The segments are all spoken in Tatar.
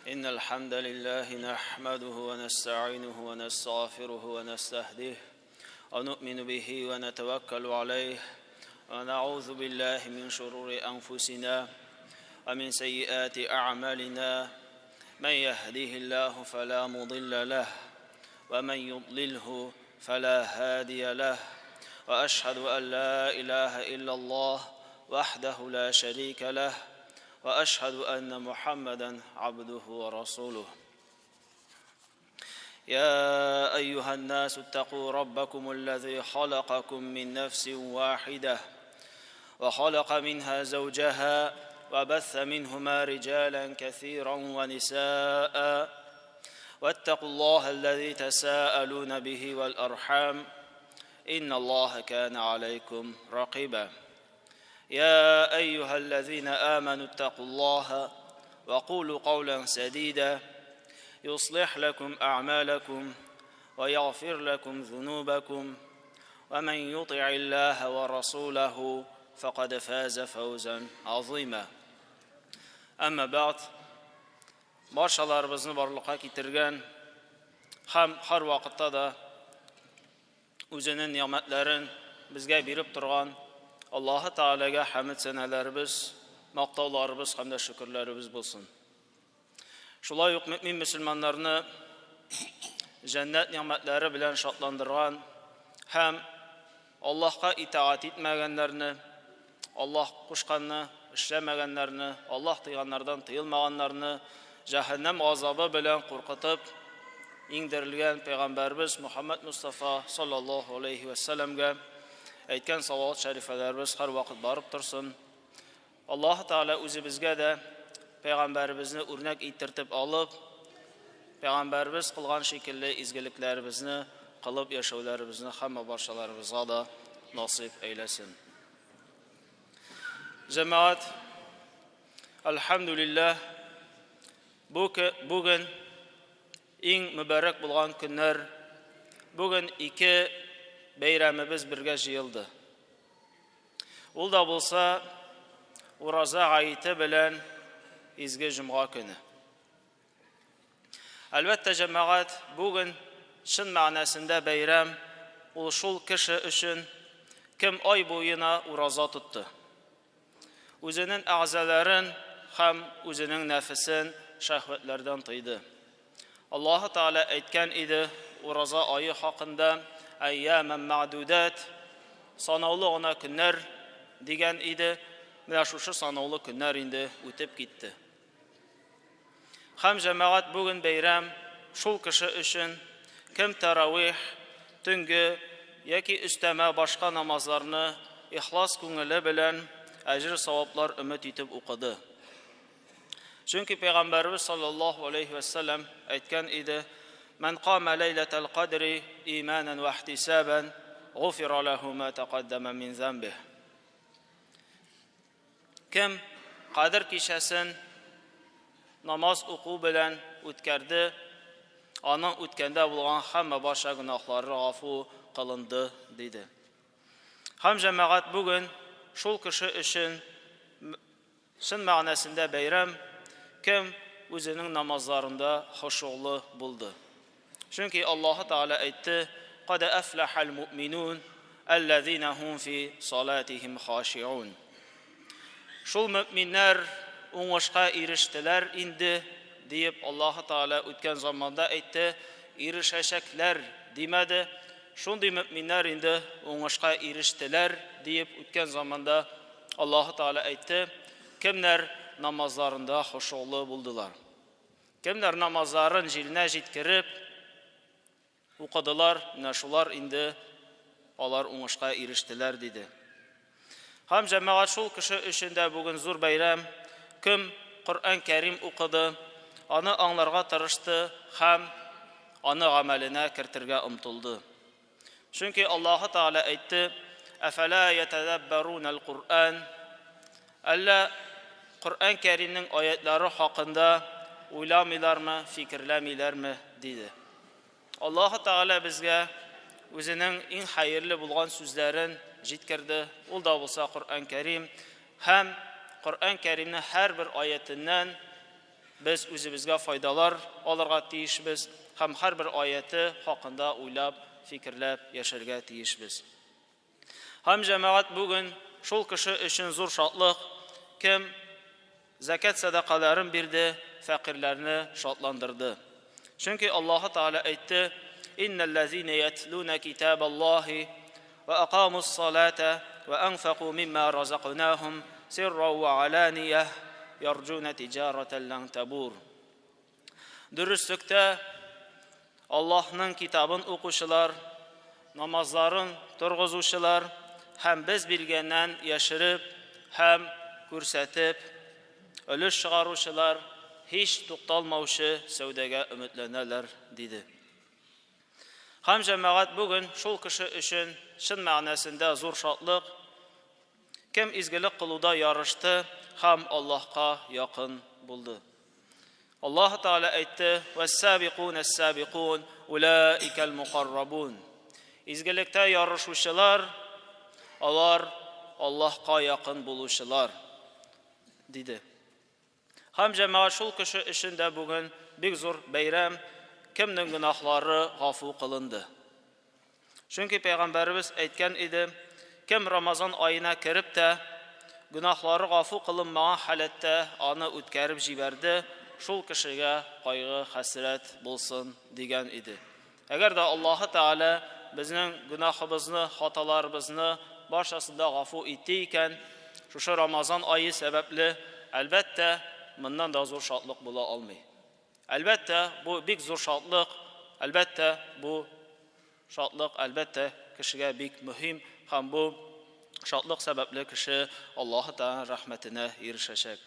إن الحمد لله نحمده ونستعينه ونستغفره ونستهديه ونؤمن به ونتوكل عليه ونعوذ بالله من شرور أنفسنا ومن سيئات أعمالنا من يهديه الله فلا مضل له ومن يضلله فلا هادي له وأشهد أن لا إله إلا الله وحده لا شريك له وأشهد أن محمدا عبده ورسوله يا أيها الناس اتقوا ربكم الذي خلقكم من نفس واحدة وخلق منها زوجها وبث منهما رجالا كثيرا ونساء واتقوا الله الذي تساءلون به والأرحام إن الله كان عليكم رقيبا يا أيها الذين آمنوا اتقوا الله وقولوا قولا سديدا يصلح لكم أعمالكم ويغفر لكم ذنوبكم ومن يطع الله ورسوله فقد فاز فوزا عظيما أما بعد барчаларыбызны барлыкка китергән һәм һәрвакытта да үзенең нигъмәтләрен безгә биреп торган Аллаһы Тәгаләгә хәмд сәнәләребез, мактауларыбыз һәм дә шөкерләребез булсын. Шулай ук мөмин мөселманнарны җәннәт нигъмәтләре белән шатландырган һәм Аллаһка итагать итмәгәннәрне, Аллаһ кушканны эшләмәгәннәрне, Аллаһ тыйганнардан тыелмаганнарны җәһәннәм газабы белән куркытып иңдерелгән пәйгамбәрбез Мухаммад Мустафа саллаллаһу алейхи вә сәлләмгә әйткән салават шәрифәләребез һәрвакыт барып торсын. Аллаһ Тәгалә үзебезгә дә пәйгамбәребезне үрнәк иттертеп алып, пәйгамбәребез кылган шикелле изгелекләребезне кылып яшәүләребезне һәммә барчаларыбызга да насыйп әйләсен. Җәмәгать, альхамдулиллаһ, бу бүген иң мөбарәк булган көннәр, бүген ике бәйрәмебез бергә җыелды. Ул да булса Ураза гаете белән изге җомга көне. Әлбәттә, җәмәгать, бүген чын мәгънәсендә бәйрәм, ул шул кеше өчен, кем ай буена ураза тотты. Үзенең әгъзаларын һәм үзенең нәфесен шәһвәтләрдән тыйды. Аллаһы Тәгалә әйткән иде ураза ае хакында, Әййамән мәгъдүдәт, санаулы гына көннәр дигән иде. Менә шушы санаулы көннәр инде үтеп китте. Һәм җәмәгать бүген бәйрәм шул кеше өчен, кем тәравих, төнге яки өстәмә башка намазларны ихлас күңеле белән әҗер-саваплар өмет итеп укыды. Чөнки Пәйгамбәребез саллаллаһу алейхи вә сәлләм әйткән иде, Мән кама ләйләтәл кадри иманан вә ихтисабан, гуфира ләһу ма тәкаддама мин замбих. Кем Кадер кичәсен намаз уку белән үткәрде, аның үткәндә булган һәммә барча гөнаһлары гафу кылынды, диде. Һәм җәмәгать бүген шул кеше өчен Чын мәгънәсендә бәйрәм, кем үзенең намазларында хошуглы булды. Чөнки Аллаһы Тәгалә әйтте, Кад әфләхәл муъминун, әлләзинә һум фи салатихим хашиун. Шул мөэминнәр уңышка ирештеләр инде, диеп Аллаһы Тәгалә үткән заманда әйтте, ирешәчәкләр димәде. Шундый мөэминнәр инде уңышка ирештеләр, диеп үткән заманда Аллаһы Тәгалә әйтте, Кемнәр намазларында хошуглы булдылар? Кемнәр намазларын җиренә җиткереп укыдылар, менә шулар инде алар уңышка ирештеләр, диде. Һәм җәмәгать шул кеше өчен дә бүген зур бәйрәм, кем Коръән Кәрим укыды, аны аңларга тырышты һәм аны гамәленә кертергә омтылды. Чөнки Аллаһы Тәгалә әйтте, Әфәлә ятәдәббәрунәл Куръән? Әллә Коръән Кәримнең аятлары хакында уйламыйлармы, фикерләмиләрме? диде. Аллаһы Тәгалә безгә үзенең иң хәерле булган сүзләрен җиткерде. Ул да булса Коръән Кәрим һәм Коръән Кәримнең һәрбер аятеннән без үзебезгә файдалар алырга тиешбез һәм һәрбер аяте хакында уйлап, фикерләп яшәргә тиешбез. Һәм җәмәгать бүген шул кеше өчен зур шатлык, кем зәкят сәдакаларын бирде, фәкыйрьләрне шатландырды. Чөнки Аллаһы Тәгалә әйтте: "Иннәлләзинә ятлуна китабаллаһи ва акамус салата ва анфаку мимма разакнахум сирра ва алания ярҗуна тиҗаратан лан табур." Дөреслектә Аллаһның китабын укучылар, намазларын торгызучылар һәм без биргәннән яшереп һәм күрсәтеп өлеш чыгаручылар һич тукталмаучы сәүдәгә өметләнәләр, диде. Һәм җәмәгать бүген шул кеше өчен чын мәгънәсендә зур шатлык, кем изгелек кылуда ярышты һәм Аллаһка якын булды. Аллаһ Тәгалә әйтте: "Вәссабикун әссабикун улаикал мукаррабун". Изгелектә ярышучылар алар Аллаһка якын булучылар, диде. Һәм җәмәгать шул кеше өчен дә бүген бик зур бәйрәм, кемнең гөнаһлары гафу кылынды. Чөнки пәйгамбәребез әйткән иде, кем Рамазан аена кереп тә, гөнаһлары гафу кылынмаган халәттә аны үткәреп җибәрде, шул кешегә кайгы-хәсрәт булсын, дигән иде. Әгәр дә Аллаһы Тәгалә безнең гөнаһыбызны, хаталарыбызны барчасын да гафу итте икән, шушы Рамазан ае сәбәпле, әлбәттә, моннан да зур шатлык була алмый. Әлбәттә, бу бик зур шатлык, әлбәттә, бу шатлык, әлбәттә, кешегә бик мөһим һәм бу шатлык сәбәпле кеше Аллаһы Тәгаләнең рәхмәтенә ирешәчәк.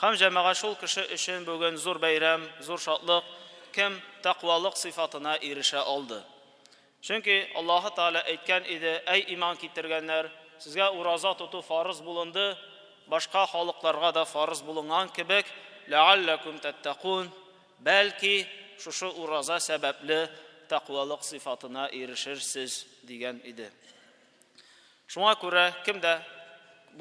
Һәм җәмәгать шул кеше өчен бүген зур бәйрәм, зур шатлык, кем тәкъвалык сыйфатына ирешә алды. Чөнки Аллаһы Тәгалә әйткән иде, Әй иман китергәннәр, сезгә ураза тоту фарыз булынды, башка халыкларга да фарыз булынган кебек, ләгалләкүм тәттәкун, бәлки, шушы ураза сәбәпле тәкъвалык сыйфатына ирешерсез, дигән иде. Шуңа күрә кем дә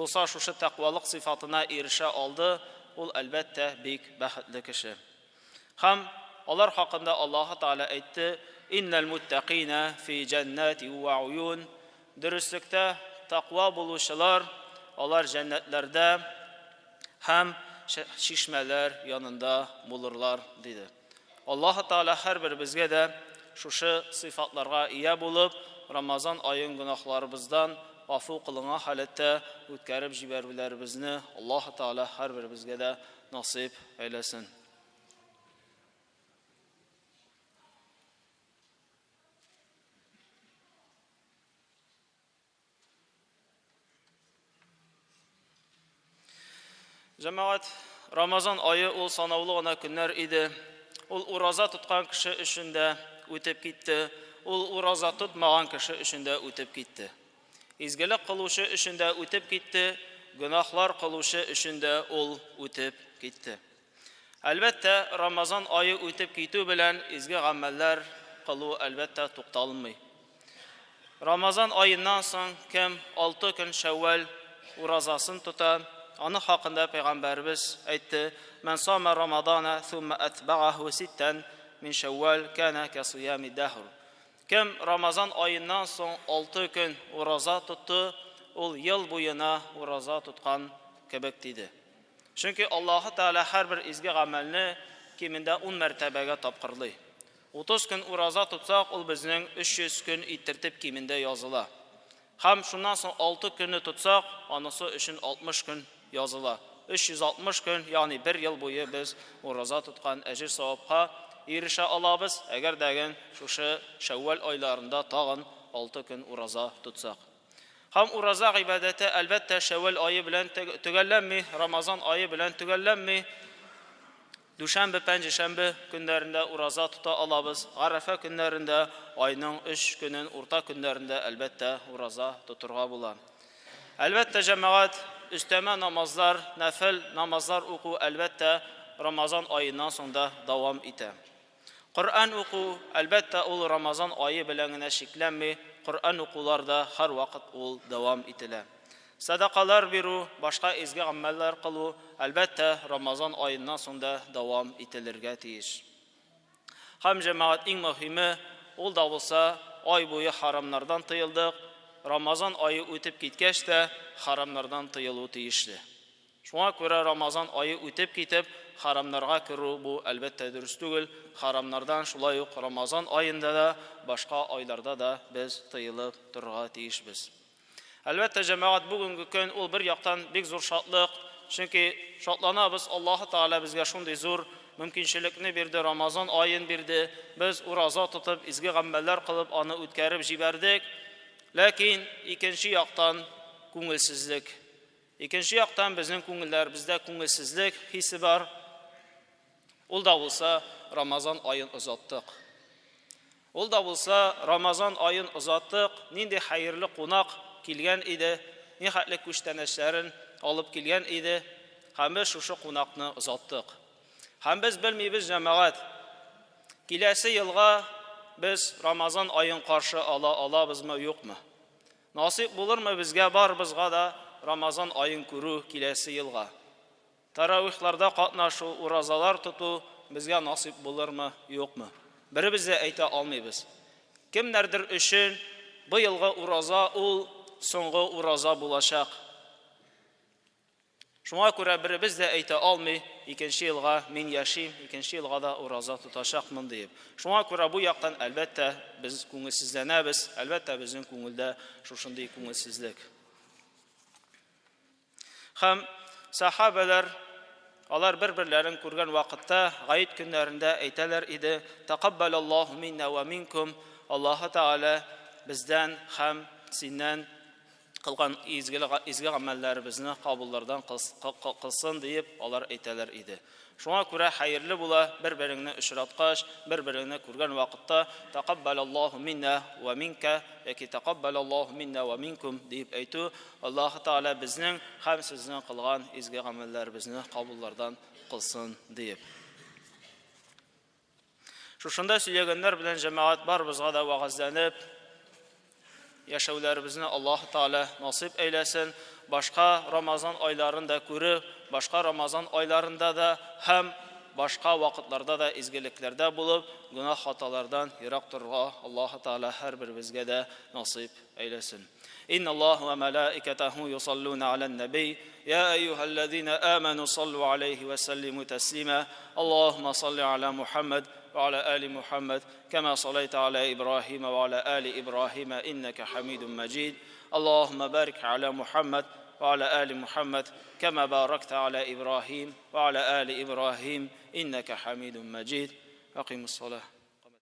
булса шушы тәкъвалык сыйфатына ирешә алды, ул, әлбәттә, бик бәхетле кеше. Һәм алар хакында Аллаһы Тәгалә әйтте, Иннәл муттәкыйнә фи җәннәти вә уюн. Дөреслектә, тәкъва булучылар, алар җәннәтләрдә һәм чишмәләр янында булырлар, диде. Аллаһы Тәгалә һәрберебезгә дә шушы сыйфатларга ия булып, Рамазан аен гөнаһларыбыздан гафу кылынган халәттә үткәреп җибәрүләребезне Аллаһы Тәгалә һәрберебезгә дә насыйп әйләсен. Җәмәгать, Рамазан ае ул санаулы гына көннәр иде. Ул ураза тоткан кеше өчен дә үтеп китте, ул ураза тотмаган кеше өчен дә үтеп китте. Изгелек кылучы өчен дә үтеп китте, гөнаһлар кылучы өчен дә ул үтеп китте. Әлбәттә, Рамазан ае үтеп китү белән изге гамәлләр кылу, әлбәттә, тукталмый. Рамазан аеннан соң кем 6 көн Шәүвәл уразасын тота, аны хакында пәйгамбәребез әйтте: "Мән сама Рамадана сумма атба'аху ситтән мин Шәүвәл кана касиями дәһр". Кем Рамазан аеннан соң алты көн ураза тотты, ул ел буена ураза тоткан кебек, диде. Чөнки Аллаһы Тәгалә һәрбер изге гамәлне кимендә ун мәртәбәгә тапкырлый. 30 көн ураза тотсак, ул безнең 300 көн иттертеп кимендә языла. Һәм шуннан соң алты көнне тотсак, анысы өчен 60 көн языла. 360 көн, ягъни бер ел буе без ураза тоткан әҗер-савапка ирешә алабыз, әгәр дәген шушы Шәүвәл айларында тагын алты көн ураза тотсак. Һәм ураза гыйбадәте, әлбәттә, Шәүвәл ае белән төгәлләнми, Рамазан ае белән төгәлләнми. Дүшәмбе, пәнҗешәмбе көннәрендә ураза тота алабыз. Гарәфә көннәрендә, айның өч көнен, урта көннәрендә, әлбәттә, ураза тотырга була. Әлбәттә, җәмәгать, өстәмә намазлар, нәфел намазлар уку, әлбәттә, Рамазан аеннан соң да дәвам итә. Коръән уку, әлбәттә, ул Рамазан ае белән генә чикләнми, Коръән укулар да һәрвакыт ул дәвам ителә. Сәдакалар бирү, башка изге гамәлләр кылу, әлбәттә, Рамазан аеннан соң да дәвам ителергә тиеш. Һәм, җәмәгать, иң мөһиме, ул да булса, ай буе харамнардан тыелдык, Рамазан ае үтеп киткәч тә, харамнардан тыелу тиешле. Шуңа күрә Рамазан ае үтеп китеп, харамнарга керү бу, әлбәттә, дөрес түгел. Харамнардан шулай ук Рамазан аенда да, башка айларда да без тыелып торырга тиешбез. Әлбәттә, җәмәгать, бүгенге көн ул бер яктан бик зур шатлык, чөнки шатланабыз, Аллаһы Тәгалә безгә шундый зур мөмкинчелекне бирде, Рамазан аен бирде, без ураза тотып, изге гамәлләр кылып, аны үткәреп җибәрдек. Ләкин икенче яктан күңелсезлек. Икенче яктан безнең күңелләребездә күңелсезлек хисе бар. Ул да булса Рамазан аен озаттык. Ул да булса Рамазан аен озаттык, нинди хәерле кунак килгән иде, нихәтле күчтәнәчләрен алып килгән иде, һәм без шушы кунакны озаттык. Һәм без белмибез, җәмәгать, киләсе елга без Рамазан аен каршы ала алабызмы, юкмы? Насыйп булырмы безгә барыбызга да Рамазан аен күрү киләсе елга? Таравихларда катнашу, уразалар тоту безгә насыйп булырмы, юкмы? Беребез дә әйтә алмыйбыз. Кемнәрдер өчен быелгы ураза ул соңгы ураза булачак. Шуңа күрә беребез дә әйтә алмый, икенче елга мин яшим, икенче елга да ураза тотачакмын диеп. Шуңа күрә бу яктан, әлбәттә, без күңелсезләнәбез, әлбәттә, безнең күңелдә шушындый күңелсезлек. Һәм сахабәләр алар бер-берләрен күргән вакытта гает көннәрендә әйтәләр иде: Тақаббалаллаһу минна ва минкум, Аллаһы Тәгалә бездән һәм синнән кылган изге изге гамәлләребезне кабуллардан кылсын, диеп алар әйтәләр иде. Шуңа күрә хәерле була бер-береңне очраткач, бер-береңне күргән вакытта Тәкаббәләллаһу минна вә минкә яки Тәкаббәләллаһу минна вә минкум диеп әйтү, Аллаһы Тәгалә безнең һәм сезнең кылган изге гамәлләребезне кабуллардан кылсын диеп. Шушында сөйләгәннәр белән җәмәгать барыбызга да вәгазьләнеп, яшәүләребезне Аллаһ Тәгалә насыйп әйләсен. Башка Рамазан айларын да күреп, башка Рамазан айларында да һәм башка вакытларда да изгелекләрдә булып, гөнаһ хаталардан ерак торырга Аллаһ Тәгалә һәрберебезгә дә насыйп әйләсен. Инналлаһ ва малаикатаһу юсаллуна алан наби я әйюһәлләзина аману саллу алейхи ва саллиму таслима. Аллаһумма салли аля Мухаммад ва аля али Мухаммад кама саллайта аля Ибраһима ва аля али Ибраһима иннака хамидун маджид. Аллаһумма барик аля Мухаммад ва аля али Мухаммад кама баракта аля Ибраһим ва аля али Ибраһим иннака хамидун маджид. Акимус салах.